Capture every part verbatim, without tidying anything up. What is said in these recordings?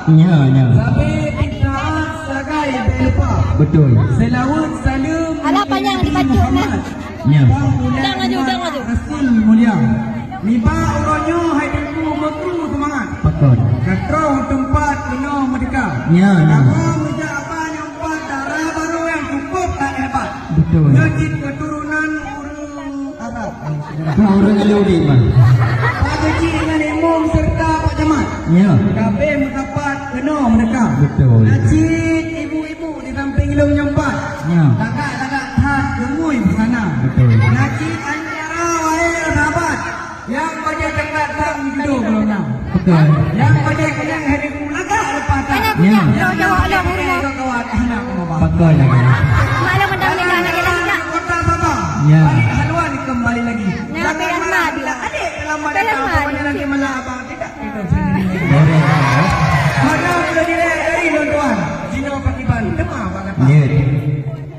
Ya, ya. Sabe titaat sagai bèk lupa. Betul. Selawat saleuem Alah, panjang Nabi dibaca, nah. Muhammad. Ya. Bang Ulan Udah maju, udah maju. Rasul mulia. Nibak uroe nyoe hai Teungku meukru seumangat. Pakon. Ka troh teumpat keunoe meudeka. Ya, ya. Kamoe meujak haba nyang pat dara barô nyang cukup that hebat. Betul. Nyoe cit keuturonan ureueng Arab. Ka ureueng Alwi, Bang. Pak Haji ngon Imum serta Pak Camat. Ya. Kabeh meusapat keunoe meudeka. Betul. Na cit ibu-ibu di sampéng lôn nyoe pat. Ya. Lagak-lagak that geumui busana. Betul. Na cit aneuk dara wahé sahabat. Nyang bajèe coklat that meujudoh golom na. Betul. Nyang bajèe kunèng hai Teungku lagak leupah that. Ya. Nyang bajèe kunèng kawat aneuk mama. Betul lagi. Maklum dah ni dah nak dah. Kota Sabah. Ya. Balik haluan kembali lagi. Nah, jangan malam bilang. Adik dalam malam. Pokoknya nanti malam abang tidak. Boleh, ya. Mana boleh direk dari lôn tuan. Jinoe pakiban tema abang kata. Ya.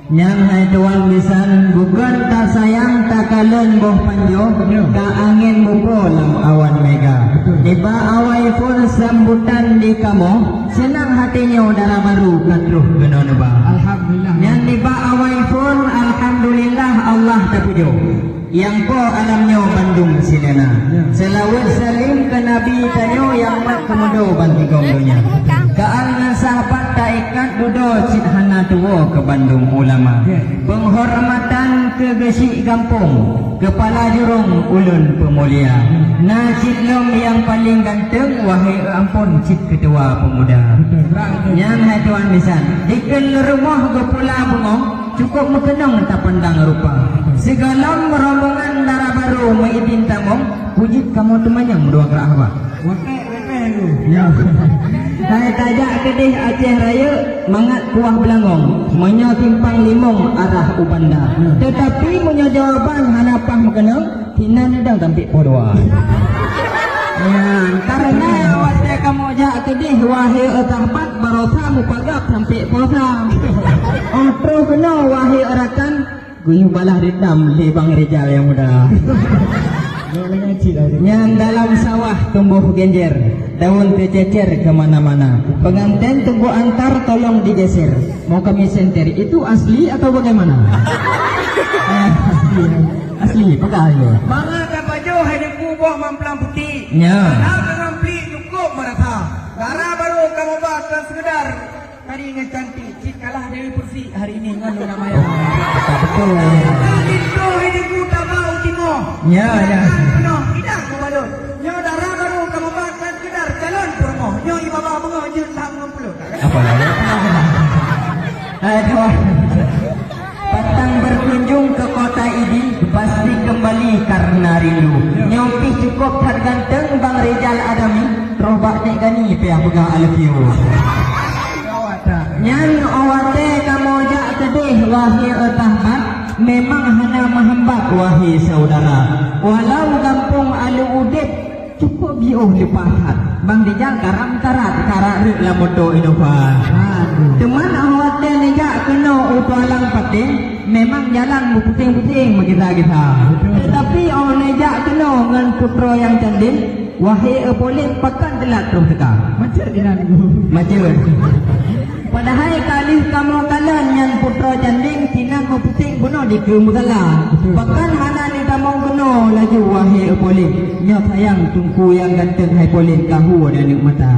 Nyan hai tuan bisan, bukon tasayang takalon boh panjoe, Ya. ka angén mupo lam awan mega. Betul. Nibak awai phôn sambutan di kamoe, seunang haté nyoe dara barô ka troh keunoe neuba. Alhamdulillah. Nyan nibak awai phôn, alhamdulillah Allah tapujoe. Nyang po alam nyoe bandum sinan na. Ya. Seulaweuet saleuem keu Nabi tanyoe nyang mat keumudo bansigom donya. Keu al ngon sahabat taikat dudoe cit hana tuwoe keu bandum ulama. Ya. Peunghormatan keu geuchik gampông, keupala jurông ulôn peumulia. Na cit lom nyang paleng ganteng, wahé ampôn cit keutua peumuda. Betul, betul. Nyan hai tuan bisan. Dikeue rumoh geupula bungöng, Cukup meukeunong tapandang rupa. Sigohlom rombongan dara barô meuidin tamong, kujeuet kamoe teumanyong dua krak haba. Watek repeh tu. Ya. Hai tajak keudeh Aceh Rayeuk, mangat kuah beulangong. Meunyoe simpang limong arah u Banda. Ya. Teutapi meunyoe jawaban hana paih meukeunong, Sinan dang sampoe poh dua. Nyan, karena watèe kamoe jak keudeh, wahé sahabat, barosa mupagab sampoe poh sa. Óh troh keunoe, wahé rakan, geuyue balas dendam lé Bang Rijal nyang muda. Nyan dalam sawah tumboh genjer, daun teucecer keu mana-mana. Pengantin Teungku Antar tolong digeser. Mau kami senter, itu asli atau bagaimana? Eh, asli. Asli, peugah ayo. Mangat tapajoh hai Teungku boh mamplam putéh. Nya. Padahai deungon plik cukup meurasa. Dara barô kamoe ba kon seukeudar tari ngon cantik. Cit kalah Dewi Persik hari ini ngon Luna Maya. Oh, tak betul. Ka linto hai Teungku taba u timoh. Nya, nya. Penuh, tidak kebalot. Nyoe dara barô kamoe ba kon seukeudar calon peurumoh. Nyoe ié babah beungoh jeuet lam ngon peuleuk. Apa lagi? Aduh. Patang berkunjung ke kota ini pasti kembali karena rindu. Nyoe pih cukup that ganteng Bang Rijal Adami, troh bak Nek Gani piah peugah I love you. Nyan óh watèe kamoe jak keudeh, wahé sahabat, memang hana meuhambat, wahé saudara. Walau gampông aleue udeb, Cukup jiôh leupah that. Bang Rijal karam karat, karat rot lam moto Innova. Aduh. Teuma óh watèe neujak keunoe u Tualang Pateng, memang jalan meuputéng-puténg meugisa-gisa. Betul. Teutapi óh neujak keunoe ngon putroe nyang candeng, wahé Eupolin, pakon teulat troh teuka. Macet inan. Macet. Padahai ka lheueh kamoe kalon nyan putroe candeng, sinan meuputéng bunoe dikeue musala. Betul. Pakon hana neutamong keunoe laju, wahé Eupolin. Nyoe sayang Teungku nyang ganteng hai Polin ka hu aneuk mata.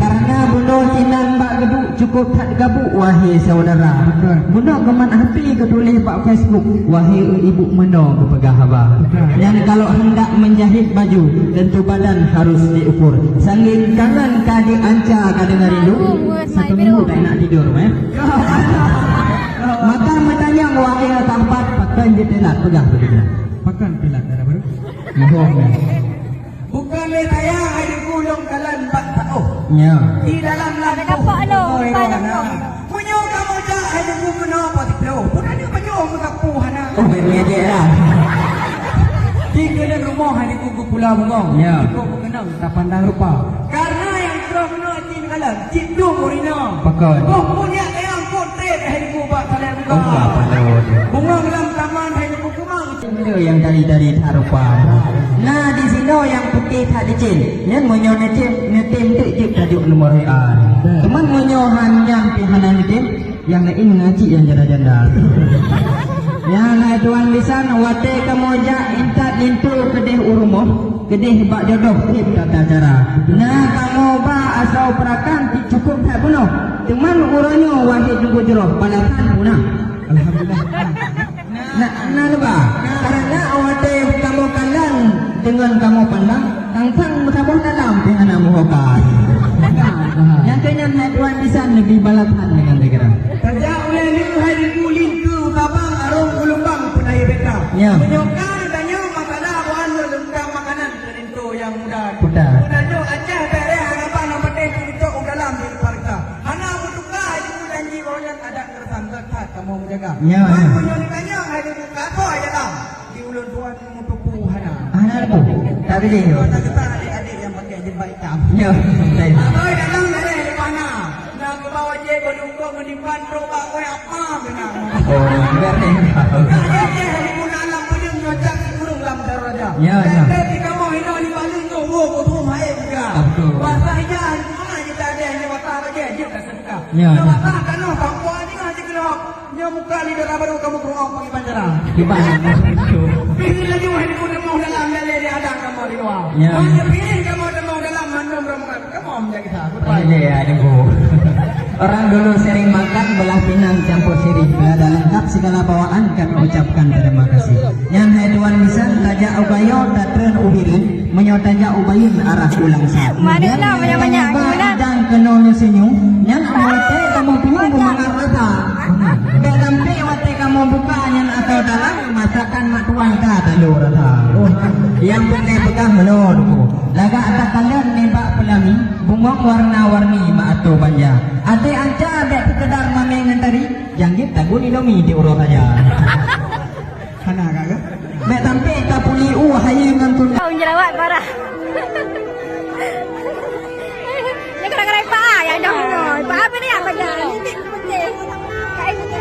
Karena bunoe sinan bak geuduek cukup that gabuk, wahé saudara. Betul. Bunoe geumat até geutuléh bak Facebook, wahé ibu meunoe geupeugah haba. Betul. Nyan kalau hendak menjahit baju, tentu badan harus diukur. Saking kangen ka dianca ka deungon rindu, satu minggu tak nak tidur, eh. Maka meutanyong, wahé sahabat, pakon jeuet teulat, peugah begitu. Pakon teulat, dara barô? Mohon, ya. Bukon lé sayang hai Teungku lôn kalon bak taoh. Ya. Di dalam lampôh. Ada kapok lôn, ada kapok. Meunyoe kamoe jak hai Teungku keunoe bak siploh, peue na pajoh meusapeue hana. Oh, bèk ngejek lah. Di keuneuk rumoh hai Teungku geupula bungöng. Ya. Cukup meukeunong tapandang rupa. Karena nyang troh keunoe cit kalon, cit dum ureueng inong. Pakon. Boh pun yak kayang pun trép hai Teungku bak saleuem muka. Oh, apa tu? Bungöng lam taman hai Teungku keumang. Benda nyang dari-dari that rupa. Nah, di sinoe nyang putéh that licin. Nyan meunyoe neutem, neutem teuk jeuet tajuk nomor W A. Cuman meunyoe han nyan pih hana neutem, nyang laén na cit nyang janda-janda. Nyan hai tuan bisan, watée kamoe jak intat linto keudeh u rumoh, keudeh bak jodoh tieb tata cara. Na kamoe ba asoe peurakan cit cukup that bunoe. Cuman uroe nyoe wahé teungku jroh, balasan puna. Alhamdulillah. Na, na neuba. Karena watée kamoe kalon deungon kamoe pandang, sang-sang meusaboh dalam pih hana meuhoka. Nyang keu nyan hai tuan bisan neubi balasan deungon segera. Tajak ulée lheueh hai Teungku linto sabang arong u lumbang peunaye beta. Ya. Meunyoe ka neutanyong masalah buhan meulengkap makanan keu linto nyang muda. Muda. Peutanyoe Aceh bek reh harapan nyang patéh teucok u dalam di parta. Hana meutuka hai Teungku janji, uroe nyan adat Sangka that kamoe meujaga. Ya, ya. Meunyoe neutanyong hai Teungku ka soe dalam, di ulôn tuan meutupu hana. Hana teupeu. Tak boleh. Mata geutan adik-adik nyang pakai jilbab itam. Ya, betul. Abang dalam laleh di mana? Na keuba wajéb beulungkong meunipan trok bak wai apa beuna. Oh, enggak deh. Bukan Aceh, bukan alam peudeueng nyocak sikureueng lam daraja. Ya, ya. Dan di kamoe hino di Bali nyoe wo kuthum hai juga. Betul. Bahasa hija hana jita deh nyoe watah bajée jeuet ka. Ya, ya. Nyoe watah tanoh sampoe nyoe jikeunok. Nyoe muka di dara baru kamoe keureuong pagi pancara. Di mana? Pilih laju hai Teungku temoh dalam, laleh di adat kamoe di luwa. Ya. Hanya pilih kamoe temoh dalam mandum rombongan. Kamoe menjadi sah. Goodbye. Boleh ya, Teungku. Orang dulu sering makan belah pinang campur sirih. Bila dah lengkap segala bawaan, kami ucapkan terima kasih. Nyan hai tuan bisan, tajak u Gayo, tatreun u Bireuen. Meunyoe tajak u Bayeuen arah u Langsa. Mana lah banyak-banyak. Nyan geumeunang. Idang keunoe nyoe senyum, nyan watée kamoe piôh beumangat rasa. Bek sampai watée kamoe buka nyan atau dalam, masakan mak tuan ka talo rasa. Nyang peureulée peugah meunoe Teungku. Lagak takalon nibak peulami, bungong warna-warni mak atô banja. Até anca bek seukeudar mamé ngon tari, janggét tagun Indomie di uroe saja. Hana ka, ka? Bek sampai ka puli u hayeue ngon kun. Kau jerawat parah. Ni kadang-kadang ipa ya dah. Ipa apa ni apa dah? Ini penting. Kain ini